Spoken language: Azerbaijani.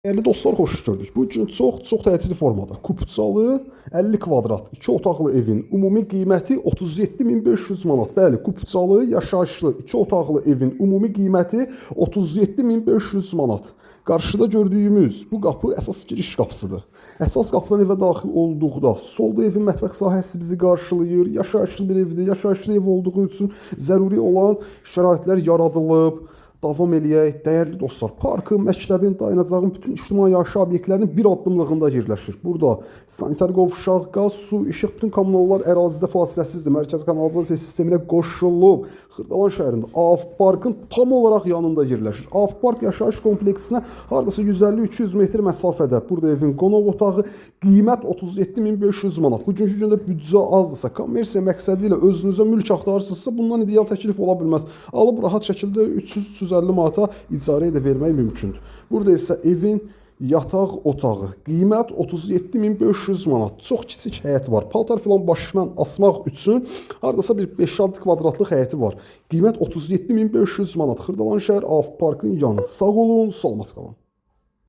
Dəyərli dostlar, xoş gördük. Bu gün çox-çox təcili formada kupçalı 50 kvadrat 2 otaqlı evin ümumi qiyməti 37500 manat. Bəli, kupçalı, yaşayışlı 2 otaqlı evin ümumi qiyməti 37500 manat. Qarşıda gördüyümüz bu qapı əsas giriş qapısıdır. Əsas qapıdan evə daxil olduqda solda evin mətbəx sahəsi bizi qarşılayır. Yaşayışlı bir evdir. Yaşayışlı ev olduğu üçün zəruri olan şəraitlər yaradılıb. Davam eləyək. Dəyərli dostlar, parkın, məktəbin, dayanacağın bütün ictimai yaşayış obyektlərinin bir addımlığında yerləşir. Burada sanitar qovşaq, qaz, su, işıq, bütün kommunallar ərazidə fasiləsizdir. Mərkəzi kanalizasiya sisteminə qoşulub. Xırdalan şəhərində AF Parkın tam olaraq yanında yerləşir. AF Park yaşayış kompleksinə hardasa 150-300 metr məsafədə. Burada evin qonaq otağı, qiymət 37500 manat. Bugünkü gündə büdcə azdırsa, kommersiya məqsədi ilə özünüzə mülk axtarırsınızsa, bundan ideal təklif ola bilməz. Alıb rahat şəkildə 300-350 manata icarəyə də vermək mümkündür. Burada isə evin yataq otağı. Qiymət 37500 manat. Çox kiçik həyəti var. Paltar filan başından asmaq üçün hardasa bir 5-6 kvadratlıq həyəti var. Qiymət 37500 manat. Xırdalan şəhər AF Parkın yanı. Sağ olun, salamat qalın.